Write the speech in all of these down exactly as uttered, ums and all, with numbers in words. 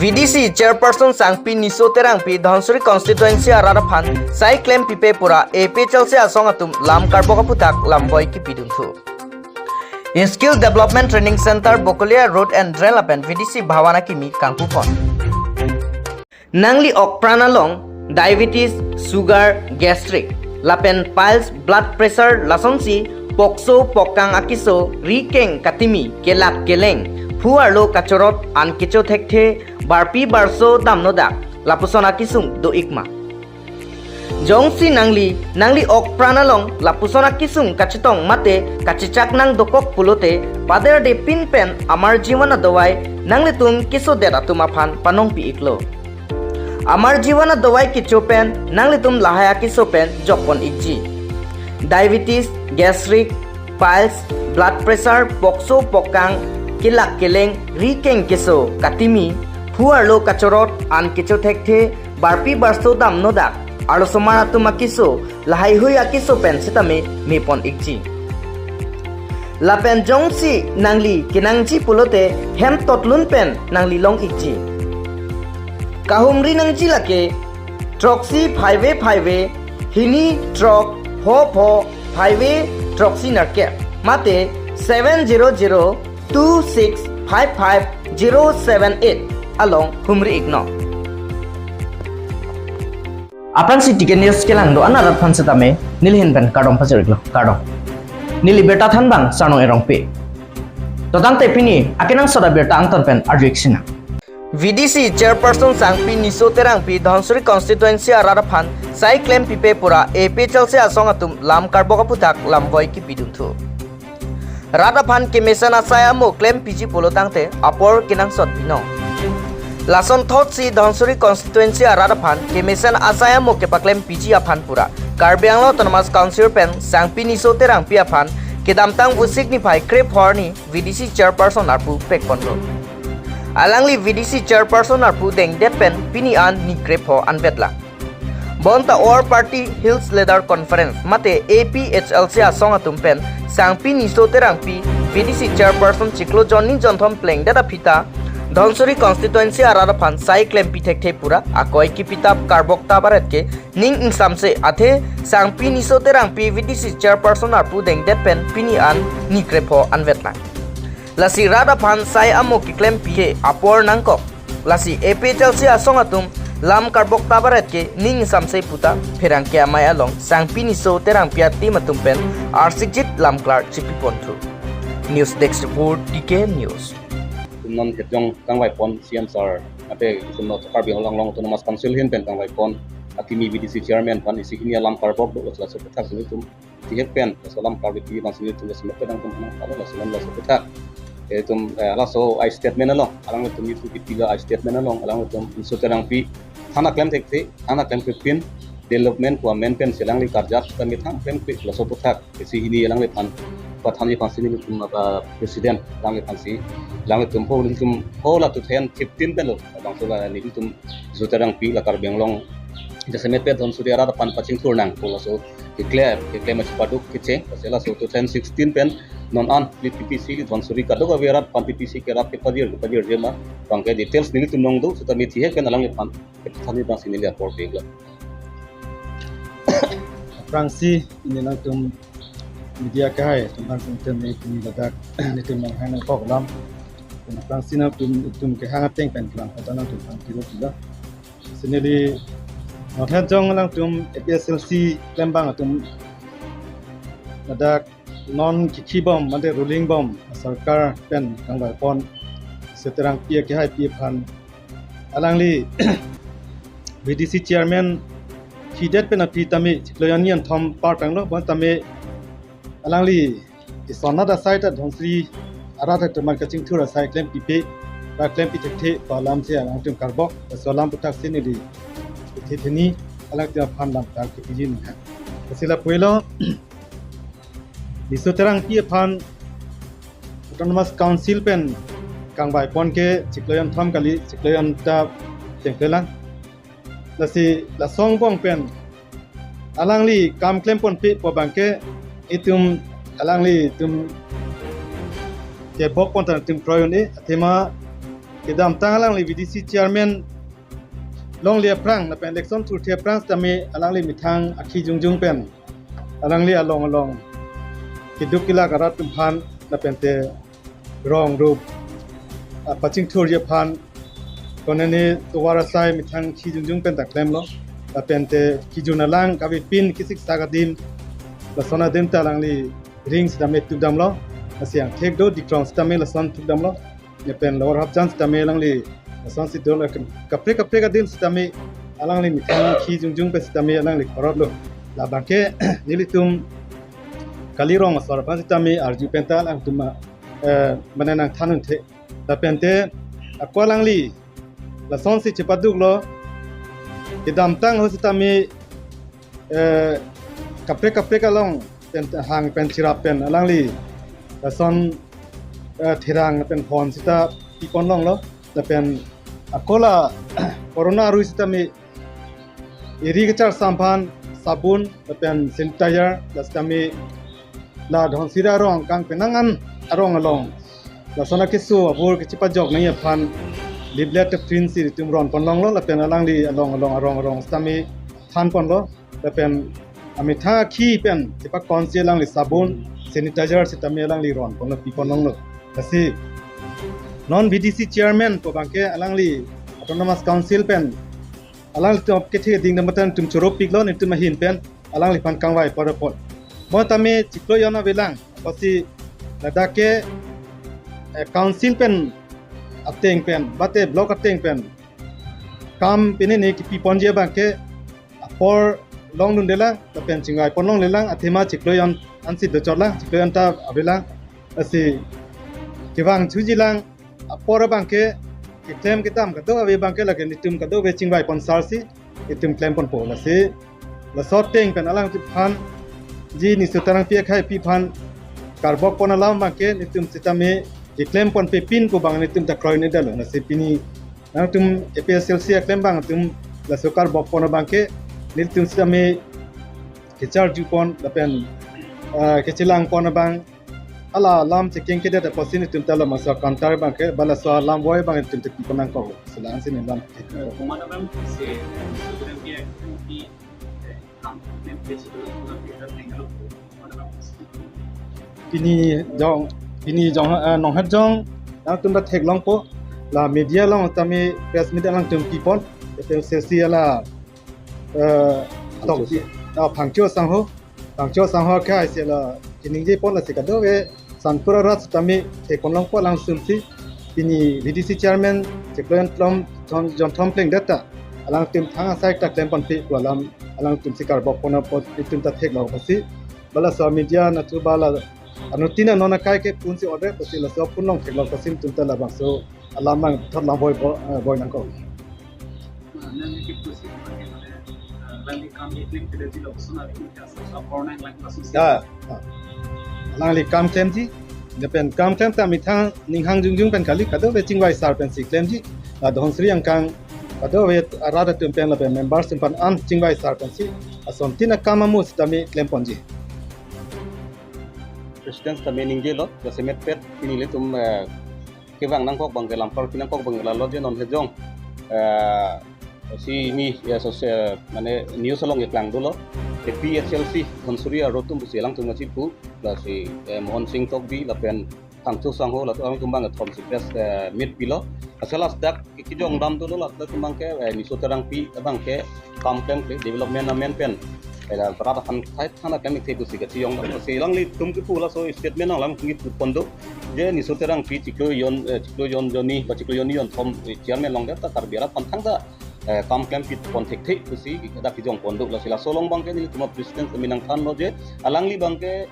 V D C Chairperson Sangpi Niso Terangpi Dhansiri Constituency arat aphan sai klempipe pura A P H L C asong atum lam karbok aputhak lamvoi kipidunthu. Skill Development Training Center Bokolia Road and Drain lapen V D C Bhawan akimi kangpupon. Nangli ok pran along diabetes, sugar, gastric, lapen piles, blood pressure, lasonsi pokso, pokang akeso, ri keng katimi, kelak keleng, phu arlo kachorot, an kecho thekthe, barpi barso damnodak, lapuson akesung do-ikma? Jongsi nangli, nangli ok pran along lapuson akesung kachetong mate kachechak nangdokok pulote, paderde pin pen Amar Jeevan adawai nanglitum kesodet atum aphan panongpi-iklo. Amar Jeevan adawai kecho pen nanglitum lahai akeso pen jokpon-ikji. Diabetes, gastric, piles, blood pressure, pokso, pokang, kelak keleng, ri keng keso, katimi, phu arlo kachorot, an kecho thekthe, barpi barso damnodak, arlosomar atum akeso, lahaihui akeso pen sitame mepon-ikji. Lapen jongsi nangli kenangji pulote hem totlun pen nangli long-ikji. Kahumri nangji lake throksi phaive phaive, hini throk, pho pho, phaive, throksi nerkep, mate seven zero zero two six five five zero seven eight along humri-iknon. Aphrangsi T K News kelang do-an arat aphan sitame neli ahin pen kardom pajir-iklo, kardom. Neli birta thanbang Sarnong Erongpi. To tangte pini akenangsot abirta angton pen arju-ik sinang. V D C Chairperson Sangpi Niso Terangpi Dhansiri Constituency arat aphan sai klempipe pura A P H L C asong atum lam karbok aputhak lamvoi kipidunthu. Rat aphan kemesen asai amo klempiji pulo tangte apor kenangsot binong. Lason thotsi Dhansiri Constituency arat aphan kemesen asai amo kepaklempiji aphan pura Karbi Anglong Autonomous Council pen Sangpi Niso Terangpi aphan kedamtang Vosik niphai krepho arni V D C Chairperson arpu pekponlo. Alangli V D C Chairperson arpu dengdet pen pini an ni krepho anvetlang. Bonta All Party Hills Leaders Conference mate A P H L C asong atum pen Sangpi Niso Terangpi V D C Chairperson chiklo jon ni jonthom plengdet aphi ta Dhansiri Constituency arat aphan sai klempi thekthe pura akoi kipitap karbok ta baret ke ning ingsamse athe Sangpi Niso Terangpi V D C Chairperson arpu dengdet pen pini an ni krepho anvetlang. Lasi rat aphan sai amo keklempi ke apor nangkok. Lasi A P H L C asong atum lam karbok ta baret ke ning ingsamse puta pherangke amei along Sangpi Niso Terangpi a-team atum pen arsikjit lamklar chipiponthu. News Desk Report, T K News. Tum non hetjong kangvaipon C M sir, ate tum non Karbi Anglong Autonomous Council ahin pen kangvaipon akimi V D C Chairman aphan isi hini alam karbok do, laso aputhak si nelitum thihek pen laso alam karbi pi abang si nelitum jasemet pen nangtum nang palo laso alam laso aputhak. Itum, eh, laso a-statement along, alanglitum itum kipilo a-statement along, alanglitum Niso Terangpi than aklem thekthe, than aklem krepin, development pu amen pen si alangli karjap kami than aklem kre laso aputhak. Isi hini alangliphan pathanji aphan si nelitum apa president alangliphan si, alanglitum ho nelitum ho la two thousand fifteen pen lo, abangso la nelitum Niso Terangpi la Karbi Anglong jasemet pen Dhansiri arat aphan pachingthur nang pu laso keklem, keklem isi paduk kecheng, lasi laso two thousand sixteen pen non an neli T P C neli Dhansiri kadokave arat aphan T P C kerap kepajir, kepajirji ma, abangke details nelitum nong do, seta neli thihek pen alangliphan kepathanji abang si neli apor peklo. Aphrangsi pini nangtum media kehai atum aphan sungtem neli pini ladak nelitum nanghang nangkok alam. Aphrangsi nangtum itum kehang ateng pen kelang kata nangtum aphan kiro kilo. Si neli non hetjong alangtum A P H L C klembang atum ladak non kikhibom mate ruling bom asarkar pen kangvaipon Niso Terangpi akehaipi aphan alangli V D C chairman khidet pen aphi tame chiklo jon ni jonthom par tanglo, bon tame alangli isonat asai ta Dhansiri arat atum aphan kachingthur asai klempipe, ba klempi thekthe pu alam si alangtum karbok, laso alam aputhak si neli ithi thini alangtum aphan lamklar kipiji nang ha. Lasi lapu-elo Niso Terangpi aphan Autonomous Council pen kangvaipon ke chiklo jonthom kali, chiklo jon ta chengklelang. Lasi laso angbong pen alangli kam klemponpe pu abangke itum alanglitum kebokpon ta itum kroi un-e, athema kedamtang alangli V D C chairman longle aphrang lapen election thurthe aphrang sitame alangli methang akhi jongjong pen alangli along along keduk kelak arat atum aphan lapente rong rup, ah, pachingthurji aphan konane tovar asai methang akhi jongjong pen ta klemlo. Lapente kejun alang kavepin kesik sak adim, lason adim ta alangli ring sitame tukdamlo. Lasi angthek do Dikrong sitame lason tukdamlo. Lapen Lower Hapjan sitame alangli lasonsi do, lapen kaprek kaprek adim sitame alangli methang akhi jongjong pen sitame alangli korotlo. Labangke nelitum kali rong asor aphan sitame arju pen ta alangtum, eh, mane nangthan unthe. Lapente ako alangli lasonsi chepaduklo, kedamtang ho sitame, eh, kaprek kaprek along pen hang pen cherap pen alangli lason, eh, therang pen hon sita pipon longlo. Lapen ako la corona arui sitame eri kecharsam aphan sabun lapen sanitizer, la sitame la Dhansiri arong kang penang an arong along lason akeso abur kechepajok nangji aphan leaflet print si itum ronpon longlo. Lapen alangli along along arong arong sitame thanponlo. Lapen amethang akhi pen chepakonsi alangli sabun, sanitizer sitame alangli ronponlo, pipon longlo. Lasi non V D C chairman pu abangke alangli Autonomous Council pen alanglitum kethe ding dam matan itum choro piklo, nelitum ahin pen alangliphan kangvai pon apot. Mo tame chiklo jon avelang, apotsi ladak ke, eh, council pen ateng pen, mate block ateng pen kam pine ne kipiponji abangke apor longdundelang, lapen chingvaipon longlelang, athema chiklo jon ansi dochotlang, chiklo jon ta avelang. Lasi kevang thujilang, apor abangke keklem kedam kadokave abangke lake nelitum kadokave chingvaipon sarsi itum klemponpo. Lasi laso ateng pen alangphan ji Niso Terangpi akhai pi aphan karbokpon alam abangke nelitum sitame keklemponpepin pu abang nelitum ta kroinedetlo. Lasi pini nangtum A P H L C aklem abang atum laso karbokpon abangke nelitum sitame kecharjupon lapen, ah, kechelangpon abang, hala alam chekengkedet apotsi nelitum ta labangso counter abangke, ba laso alam voi abang nelitum ta pipon nangkok. Selang sini alam. Komat abang si, eh, student ke, eh, kam, nem ke si, student ke, eh, Komat abang si. Pini jong, pini jong, eh, Nonghajong nangtum ta theklongpo, la media along tame press meet alangtum pipon, A P H L C hala, eh, tok, Phangcho. Ah, Phangcho sangho, Phangcho sangho akhai si la keningjepon, lasi kadokave Sanpur arat sitame theklongpo alangtum si. Pini V D C chairman chiklo jon thom, jon, jon thom plengdet ta alangtum thang asai ta klemponpe pu alam alangtum si karbokpon apot itum ta theklong apotsi, ba laso media natu ba la anuttin anon akai ke punsi order apotsi laso pun long theklong apotsi itum ta labangso alam abang thot lam voi bo, eh, voi nangkok. Ya, ah. Alangli kam klemji, lapen kam klem ta methang ninghang jongjong pen kali, kadokave chingvai sar pensi klemji. La Dhansiri angkang kadokave arat atum pen lapen members atum aphan an chingvai sar pensi asontin akam amu sitame klemponji. President sitame ningjelo, jasemet pet pini ilitum, eh, kevang nangkok abangke, lam karpi nangkok abangke lalo je Nonghajong, eh, si ini ya sos, eh, mane news along keklang dolo. A P H L C Dhansiri arat atum pusi alangtum nangchipu, lasi, eh, Mohon Sing Tokbi lapen Phangcho sangho, latum alangtum abang thom si press, eh, meet pilo. Asal ladak ke-, kejongdam dolo, latum abangke, eh, Niso Terangpi abangke kam klemkle, development amen pen, eh, la rat aphan thai thana klemkle pusi kachejongdam. Si alanglitum kepu laso statement alangtum kepupon do, je Niso Terangpi chiklo jon, eh, chiklo jon jonni, ba chiklo jonni jon thom, eh, chairman longdet ta Karbi arat aphan thangta, eh, kam klempipon thekthe pusi ladak kejongpon do. Lasi laso along abangke nelitum president sitame nangthanlo je alangli abangke,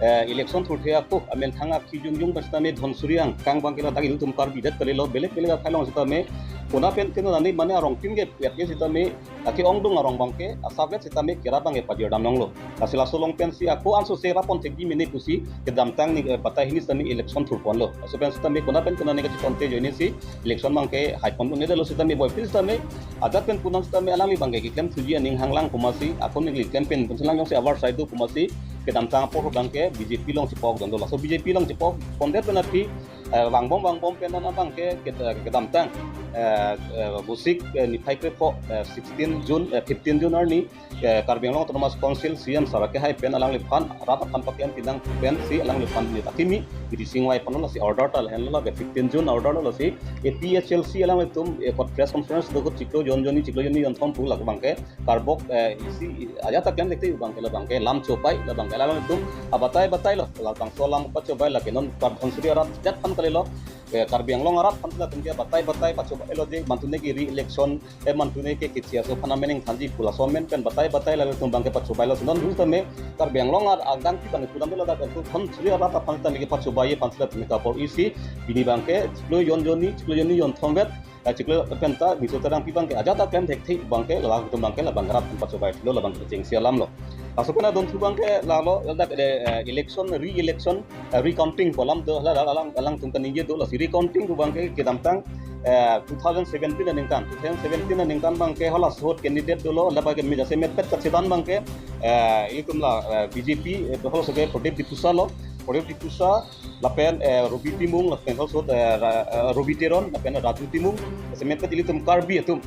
eh, election thurthe ako, amen thang akhi jongjong pen sitame Dhansiri angkang abangke ladak ilitum Karbi det kalilo, belek belek akhai along sitame, kona pen kena nani mane arongtin ke pet ke sitame, lake ongdung arong abangke, asapvet sitame kerap abangke pajirdam longlo. Lasi laso along pensi ako ansose rappon thekji mene pusi, kedamtang ni, eh, batai hini sitame election thurponlo. Laso pen sitame kona pen kena neke chikonte joine si, election abangke haipon unedetlo sitame boipil sitame, ajat pen punang sitame alangli abangke keklem thuji aning hanglang komatsi, ako neli klem pen punsi lang jongsi abar saidu komatsi, kedamtang apor abangke B J P along chepok dondo. Laso B J P along chepokpondet pen aphi, eh, vangbom vangbom pen non abangke ke-, eh, kedamtang, eh, eh, Vosik, eh, niphai krepho, eh, sixteen June, eh, fifteen June arni, eh, Karbi Anglong Autonomous Council C M sir akehai pen alangliphan rat aphan paklem pinang pensi alangliphan nit akimi, bidi singwai pano lasi order ta lahenlo, lake fifteen June order lo, lasi A P H L C alanglitum, eh, press conference do chiklo jon jonni, chiklo jonni jonthom pu lake abangke karbok, eh, isi ajat ta klem dekte abangke, labangke lam chopai, labangke alanglitum abatai batailo, labangso lam pachopai, lake non kar Dhansiri arat jat aphan kalilo, eh, Karbi Anglong arat aphan latum ke batai batai pachopailo je mantune ke re-election, eh, mantune ke kichi aso aphan amen ingthanji pu laso amen pen batai batai latum abangke pachopailo. Non dul tame Karbi Anglong arat adang pi abang pudam dela dak tu Dhansiri arat aphan tame ke pachopai aphan sila tame kapor isi, pini abangke chiklo jon jonni, chiklo jonni jonthom vet, eh, chiklo pen ta Niso Terangpi abangke ajat ta klem thekthe abangke, latum abangke labang rat aphan pachopailo, labang kechengsi alam lo. Laso pen adon thu abangke lalo dak, eh, election, re-election, eh, recounting pu alam do, la, la, alang, alangtum kaningje do, lasi recounting pu abangke kedamtang, eh, two thousand seventeen aningkan, two thousand seventeen aningkan abangke halaso ahut candidate dolo, labangke me jasemet pet kachedan abangke, eh, itum la, eh, B J P, eh, halaso ke Pradip Diphusa lo, Pradip Diphusa, lapen, eh, Robi Timung, lapen halaso, eh, Ra-, eh, Robi Teron, lapen Raju Timung, jasemet pet ilitum Karbi atum.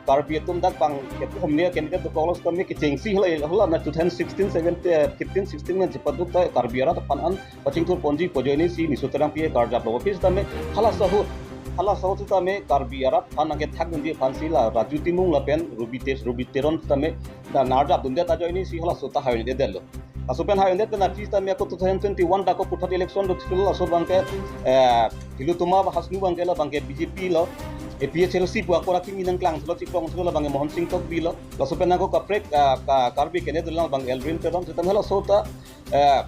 Karbi atum dak abangke pu hom ne candidate do Congress kami kechengsi hula hula na two thousand sixteen, seventeen, eh, fifteen, sixteen ngan chepaduk ta Karbi arat aphan an pachingthur ponji pu ajoine si Niso Terangpi karjap lo office tame halaso ahut. Halaso ahut tame Karbi arat aphan nangkethak dunji aphan si la Raju Timung lapen Robi Te-, Robi Teron tame da karjap dunde ta ajoine si halaso ta hai dunde lo. Laso pen hai undet pen artist tame ako two thousand twenty-one ta ako puthot election do thilo, laso abangke, eh, Tilottama Hasnu abangke labangke B J P lo, A P H L C pu ako ra kimi nangklang thilo, chikrong thilo, labangke Mohan Singh Tokbi lo. Laso pen ako kaprek, ah, ka-, Karbi kene dolang abang Elwin Teron, sitame halaso ta, eh,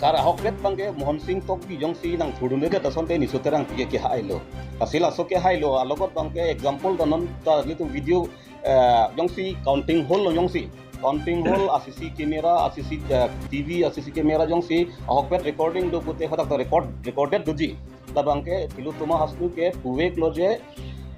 kar ahokpet abangke Mohan Singh Tokbi jongsi nangthurdunde ta asonte Niso Terangpi ke kehailo. Lasi laso kehailo alogot abangke example ta non ta ilitum video, eh, jongsi counting hall lo jongsi. Counting hall, a C C camera, a C C, eh, T V, a C C camera jongsi ahokpet recording do pute hadak ta record, recorded doji. Labangke Tilottama Hasnu ke puvek lo je,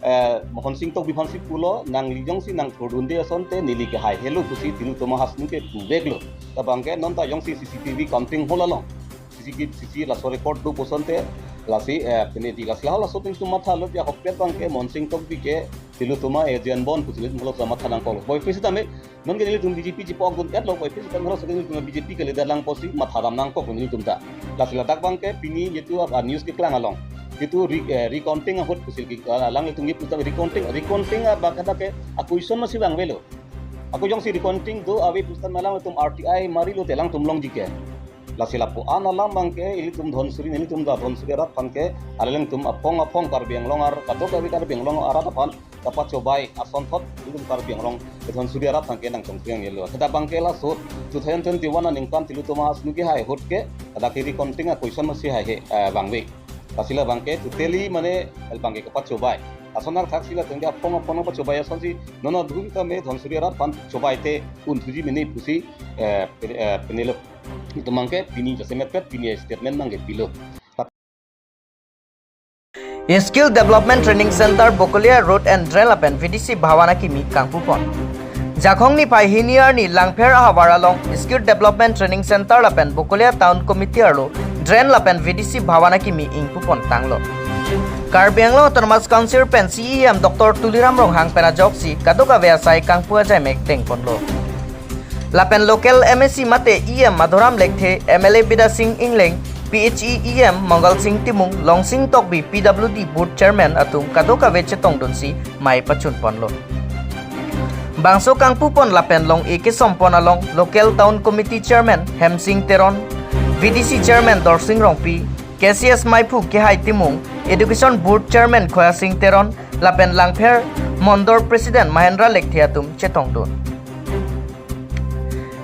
eh, Mohan Singh Tokbi aphan si pulo, nangli jongsi nangthurdunde asonte neli kehai helo pusi Tilottama Hasnu ke puvek lo. Labangke non ta jongsi C C T V counting hall along C C, C C laso record do pu asonte lasi, eh, pini di lasi halaso atum mathalo je ahokpet abangke Mohan Singh Tokbi ke Tilottama agent bon pusi laso matha nangkok. Boy office tame non ke nelitum B J P chepok dun et lo, boy office tame halaso atum B J P ke leader lang pusi matha dam nangkok nelitum ta. Lasi ladak abangke pini jitu, ah, news keklang along, jitu re-, eh, recounting ahut pusi ke, ah, alanglitum ke puta recounting, recounting abangke hadak ke a-question masi vangvelo. Ako jongsi recounting do ave pusitame alanglitum R T I mari lote alangtum longji ke. Lasi lapu-an alam abangke ilitum Dhansiri, nelitum ta Dhansiri arat aphan ke, alangtum aphong aphong Karbi Anglong arat, kadokave Karbi Anglong arat aphan kapachopai asonthot ilitum Karbi Anglong Dhansiri arat aphan ke nangchongpeng yelo. Kita abangke laso two thousand twenty-one aningkan Tilottama Hasnu kehai ahut ke, hadak ke recounting a-question masi hai he, eh, vangve. Lasi labangke totally mane labangke kapachopai. Ason arthak si latum ke aphong aphong pachopai asonsi non adung tame Dhansiri arat aphan chopai te un thuji mene pusi, eh, pe-, eh, penelo. Itum abangke pini jasemet pet pini statement abangke pilo. Skill Development Training Center Bokolia Road and Drain lapen V D C Bhawan akimi kangpupon. Jakhong niphai hini arni Langpher ahavar along Skill Development Training Center lapen Bokolia Town Committee arlo drain lapen V D C Bhawan akimi ingpupon tanglo. Karbi Anglong Autonomous Council pen C E M Doctor Tuliram Ronghang pen ajoksi kadokave asai kangpu ajai mek dengponlo. Lapen local M A C mate E M Madhuram Lekthe, M L A Bidya Sing Engleng, P H E E M Mangal Sing Timung, Longsing Tokbi P W D Board Chairman atum kadokave chetongdunsi mei pachunponlo. Bangso kangpupon lapen long-e kesompon along Local Town Committee Chairman Hemsing Teron, V D C Chairman Dorsing Rongpi, K C S Maiphu Kehai Timung, Education Board Chairman Khoya Sing Teron, lapen Langpher Mondol President Mahendra Lekthe atum chetongdun.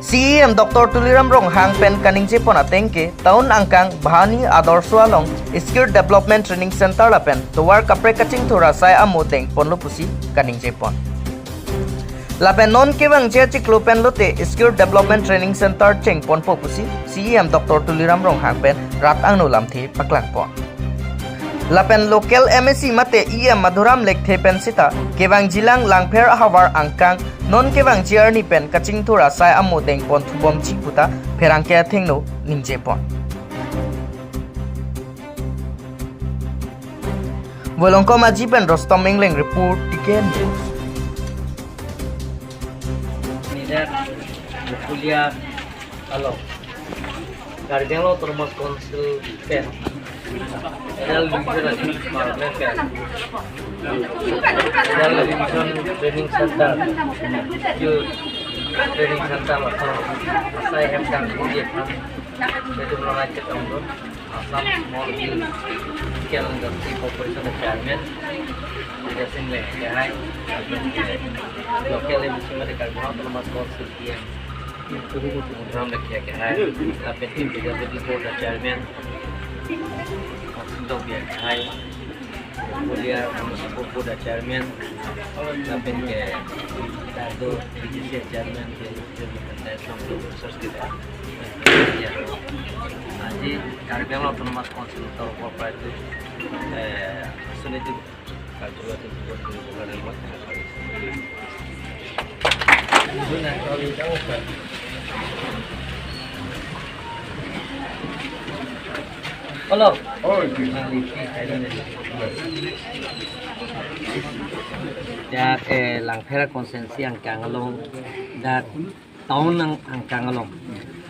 C E M Doctor Tuliram Ronghang pen kaningjepon ateng ke, town angkang Bhani Adorsho along Skill Development Training Center lapen tovar kaprek kachingthur asai amo dengponlo pusi kaningjepon. Lapen non kevangji achiklo pen lote Skill Development Training Center chengponpo pusi C E M Doctor Tuliram Ronghang pen rat angno lamthe paklangpon. Lapen local M A C mate E M Madhuram Lekthe pen sita kevangjilang Langpher ahavar angkang non kevangji arni pen kachingthur asai amo dengpon thubomji puta pherangke athengno ningjepon. Volongkom Aji pen Rostom Engleng report, T K N News. Nidak Bukulia along Karbi Anglong Autonomous Council pen Adult Division Department pen Adult Division Training Center, Skill Training Center, asai hem kangpu ji aphan, itum nangchetongdun Assam Small Scale Industry Corporation Chairman Tejas Engleng akehai, local M C mate Karbi Anglong Autonomous Council P M Ram Lekhia akehai, lapen P W D Board Chairman Sindok Bey akehai, Bukulia Municipal Board Chairman, lapen ke Dardo B J C Chairman ke, ke Resource kita. Ya. Aji Karbi Anglong Autonomous Council to corporate, eh, sunit Hello. Oh, okay. Dak, eh, Langpher constituency angkang along, dak town ang, angkang along,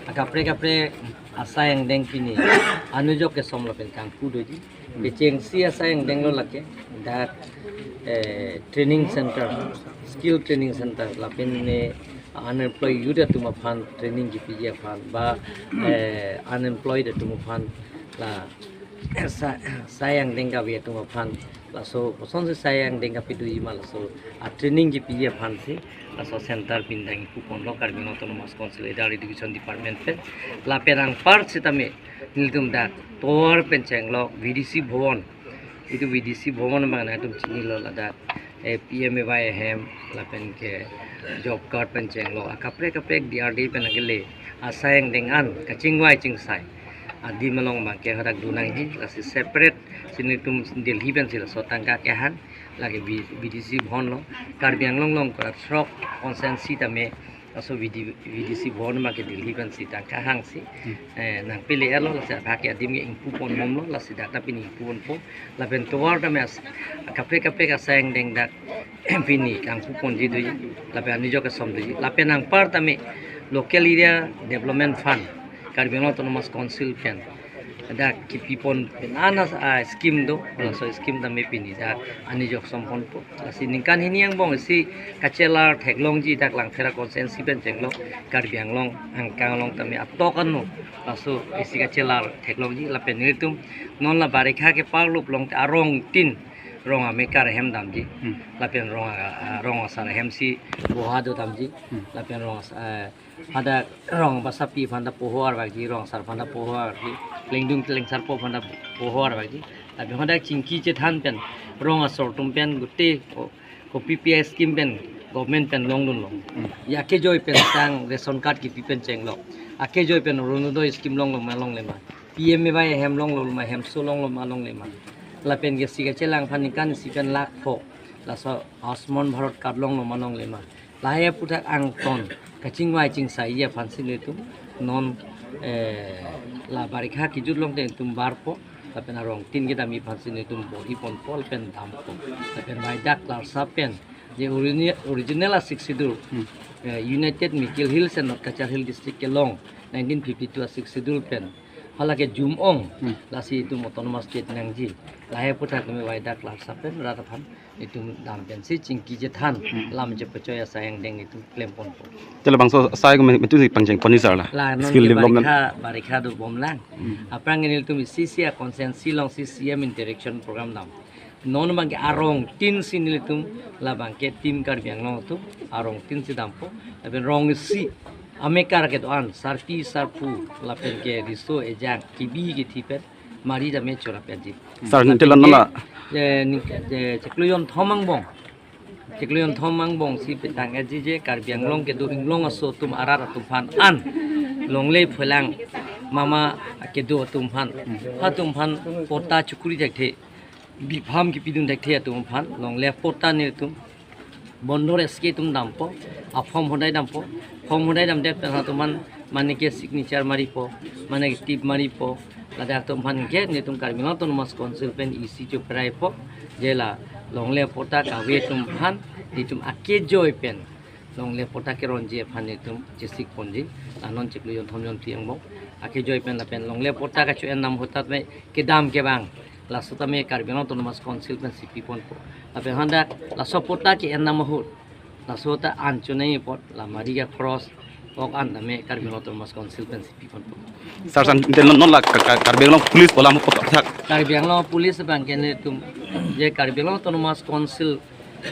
akaprek kaprek asai angdeng pini anujok kesom lapen kangpu doji. Kechengsi asai angdeng lo lake, dak, eh, training center, skill training center, lapen ne unemployed youth atum aphan training kipiji aphan, ba, eh, unemployed atum aphan, la sa-, sai angdeng kave atum aphan, laso kosonsi sai angdeng kapedoji ma, laso a training kipiji aphansi laso center pindang ipuponlo Karbi Anglong Autonomous Council Adult Education Department pen. Lapen anparsi tame nelitum dak tovar pen chenglok V D C Bhawan. Itum V D C Bhawan abang nangtum chinilo, ladak, eh, P M A Y ahem, lapen ke job card pen chenglok, akaprek kaprek D R D pen akele asai angdeng an kachingvai chingsai adim along abangke hadak donangji, lasi separate si nelitum Delhi pensi laso tangka kehang, lake V-, V D C Bhawan lo, Karbi Anglong along kora throk constituency tame laso V D, V D C Bhawan abangke Delhi pensi tangka hangsi, eh, nangpele-etlo, lasi abangke adim ke ingpupon bomlo, lasi dak ta pini ingpuponpo, lapen tovar tame as-, kaprek kaprek asai angdeng dak pini kangpuponji doji, lapen anujok kesom doji, lapen anpar tame Local Area Development Fund, Karbi Anglong Autonomous Council pen dak kipipon pen anas a scheme do, laso scheme tame pini dak anujok somponpo. Lasi ningkan hini angbong isi kachelar theklongji dak Langpher constituency pen chenglok Karbi Anglong angkang along tame atok ano, laso isi kachelar theklongji, lapen nelitum non la barikha ke parlup long arong tin, rong amekar ahem damji, hmm, lapen rong a-, a-, rong asar ahemsi boha do damji, hmm, lapen rong as-, eh, hadak rong basapi aphan ta poho arvakji, rong asar aphan ta poho arvakji, klengdun klengsarpo aphan ta poho arvakji. Lapen hadak chingki chethan pen, rong asor atum pen gute ko-, kopi P I scheme pen, government pen longdunlo. Hmm. Ya kejoi pen sang ration card kipi pen chenglok. Akejoi pen Orunodoi scheme longlo ma longle ma, P M A Y ahem longlo ma, hemso longlo ma longle ma. Lapen ke isi kachelang aphan ningkan isi pen lakh pho, laso Ayushman Bharat card longlo ma longle ma. Lahai aphuthak angton kachingvai chingsai aphansi nelitum non, eh, la barikha kejut longte nelitum barpo, lapen arong tin kedamji aphansi nelitum bor-iponpo lapen dampo. Lapen vaidak larsa pen je origina-, original a Sixth Schedule, hmm, eh, United Mikir Hills and North Cachar Hill District kelong nineteen fifty-two a Sixth Schedule pen hala ke jum-ong, hmm, lasi itum autonomous state nangji. Lahai aphuthak tame vaidak larsa pen rat aphan itum dam pensi chingki chethan, hmm, lam chepachoi asai angdeng itum klemponpo. Te labangso asai ko me-, metu si pangchengpon ni sir la? La non skill ke development. Barikha, barikha dobomlang. Hmm. Aphrang nelitum isi isi a constituency alongsi C M interaction program dam. Non abangke arong tin si nelitum, labangke Team Karbi Anglong atum arong tin si dampo. Lapen rong isi amekar kedo-an, sarpi sarpo, lapen ke riso ejang, kebi kethe pen mari tame chorapetji. Sir, ningkan la, eh, ningkan, eh, chiklo jonthom angbong. Chiklo jonthom angbong si petang-etji je Karbi Anglong kedo inglong aso atum arat atum aphan an longle phelang mama kedo atum aphan, ha atum aphan patta chukuri thekthe, bipam kipidun thekthe atum aphan longle patta nelitum bondhor scheme atum dampo, a form hodai dampo, form hodai damdet pen ha atum aphan mane ke signature maripo, mane ke tip maripo, Ladak atum aphan ke nelitum Karbi Anglong Autonomous Council pen isi chuprai po, je la longle patta kave atum aphan nelitum akejoi pen longle patta keronji aphan nelitum chesik ponji, la non chiklo jonthom jonphli angbong akejoi pen lapen longle patta kacho-en nam ahut tame kedam kevang, laso tame Karbi Anglong Autonomous Council pensi piponpo. Lapen hadak laso patta ke-en nam ahut, laso ta an chonai apot la mari akross ok an tame Karbi Anglong Autonomous Council pensi piponpo. Sir, san, ante non, non la Ka-, Ka-, Karbi Anglong Police pola mo kotak thak. Karbi Anglong Police abang ke nelitum, je Karbi Anglong Autonomous Council,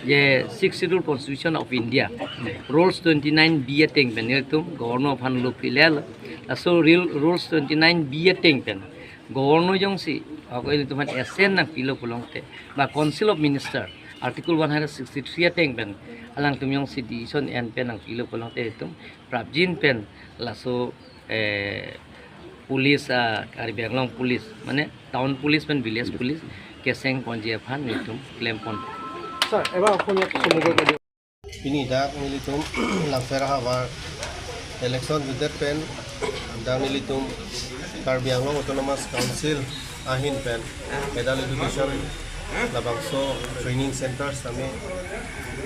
je Sixth Schedule Constitution of India, Rules twenty-nine B ateng pen nelitum Governor aphan lo pilel. Laso real Rules twenty-nine B ateng pen Governor jongsi ako ilitum aphan assent nangpilo pulote, ba Council of Minister, Article one hundred sixty-three ateng pen alangtum jongsi decision en pen nangpilo pulote itum prapjin pen laso, eh, police, ah, Karbi Anglong Police, mane town police pen village police keseng ponji aphan nelitum klem pon. Sir, এবাৰ অসমীয়াত সমগ্ৰ কৰি দিয়ক। Pini dak nelitum Langpher ahavar election judet pen dak nelitum Karbi Anglong Autonomous Council ahin pen adult education labangso training centers tame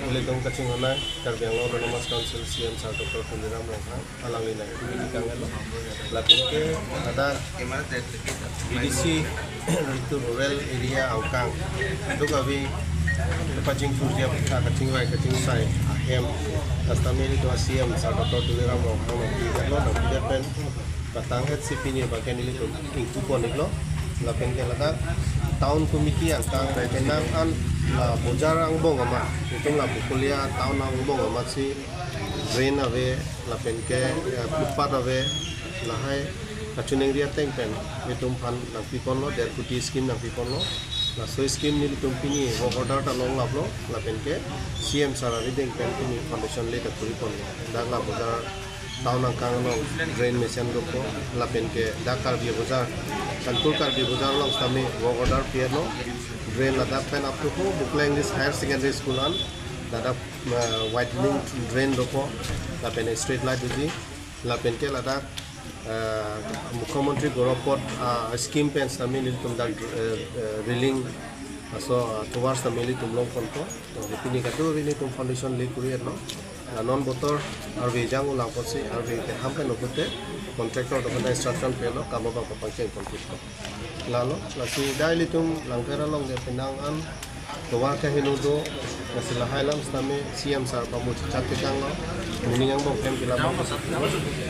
nelitum kachinghon nang Karbi Anglong Autonomous Council C M Sir Doctor Tuliram Ronghang alangli nangkimi kangelo. Lapen ke ada A D C itu rural area angkang itu kave pachingthur dia kachingvai kachingsai ahem, last time nelitum C M Sir Doctor Tuliram Ronghang nangkimi kangelo, nangkimi pen patang het si pini abang ke nelitum ingpu pon iklo. Lapen ke ladak town committee angkang penang an la bojar angbong amat, itum la Bokolia town angbong amat si drain ave, lapen ke, eh, footpath ave, lahai kachiningri ateng pen itum aphan nangpiponlo, der kuti scheme nangpiponlo. Laso scheme nelitum pini work order ta longlaplo, lapen ke C M Sir arideng pen pini foundation lay ta kuri ponlo. Dak la bojar town angkang along drain mesen dokok, lapen ke dak Karbi Bojar, Kanpur Karbi Bojar along sitame work order pielo, drain ladak pen up to ho Bukla English Higher Secondary School an ladak, eh, widening drain dokok, lapen street light doji, lapen ke ladak, eh, Mukhyamantri Gaurav Path, ah, scheme pen sitame nelitum dak, eh, eh, railing aso, ah, tovar sitame nelitum long ponpo. To, pini kado nelitum foundation lay kuri-etlo. La non botor arve jang ulang apotsi arve ketham pen ukote contractor dokon ta instruction pelo, kam abang papangcheng pon pusko. Lalo, lasi dak ilitum Langpher along ke penang an tovar keheno do, lasi lahai alam sitame C M Sir pamu chichat tekanglo, moning angbong pen kila bang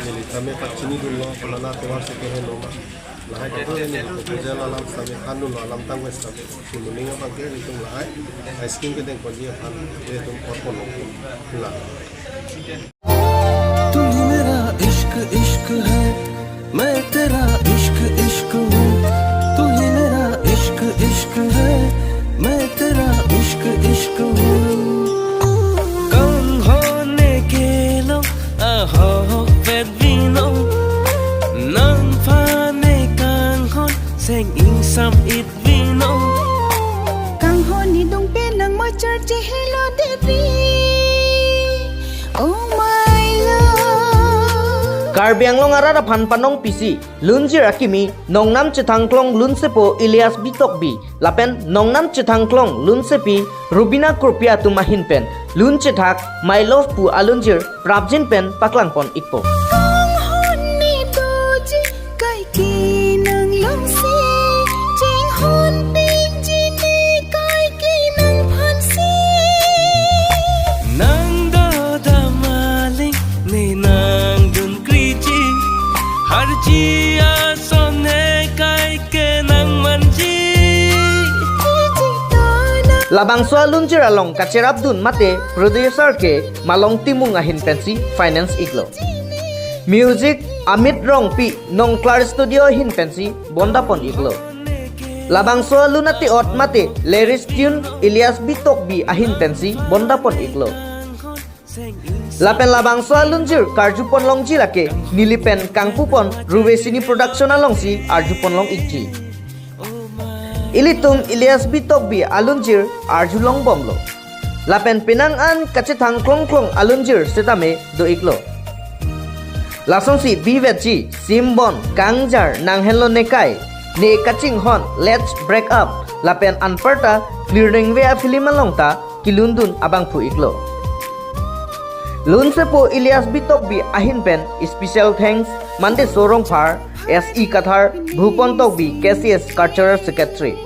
neli tame pachini dunlo, konana tovar si keheno ma. Lahai kado neli proposal alam sitame than dunlo, alam tangve sitame. Si moning abang ke nelitum lahai, ice cream kedeng ponji aphan nelitum pot ponlo. La. तू ही मेरा इश्क इश्क है, मैं तेरा इश्क इश्क हूँ। तू ही मेरा इश्क इश्क है, मैं तेरा इश्क इश्क हूँ। Kanghon ne kelong ahok vet binong, nangphan ne kanghon seng ingsam it binong. Kanghon ni dong pen nang machar chehelo Devi. Oh my love. Karbi Anglong arat aphan panong pisi, lunjir akimi, nongnam chethangklong lunsepo Elias Bitokbi, lapen nongnam chethangklong lunsepi Rubina Kurpi atum ahin pen lun chethak My Love pu alunjir prapjin pen paklang pon ikpo. Kanghon ni doji kaike nang longsi, chinghon pingji ne kaike nangphansi. Nang do dam aling ne nangdun kriji, harji ason ne kaike nangmanji. Labangso alunjir along kacherapdun mate producer ke Malong Timung ahin pensi finance iklo. Music Amit Rongpi, Nongklar Studio ahin pensi bonda pon iklo. Labangso alun ati-ot mate lyrics tune Elias Bitokbi ahin pensi bonda pon iklo. Lapen labangso alunjir karju pon longji lake neli pen kangpu pon Ruve Cine Production alongsi arju pon long ikji. Ilitum Elias Bitokbi alunjir arju long bomlo. Lapen penang an kachethang klong klong alunjir setame do iklo. Lasonsi bivetji, simbon, kangjar, nanghenlo nekai, Ne kachinghon Let's Break Up lapen anparta Klirningve a-film along ta kelundun abangphu iklo. Lunsepo Elias B Tokbi ahin pen special thanks Mandeso Rongphar, S E Kathar, Bhupon Tokbi, K C S Cultural Secretary.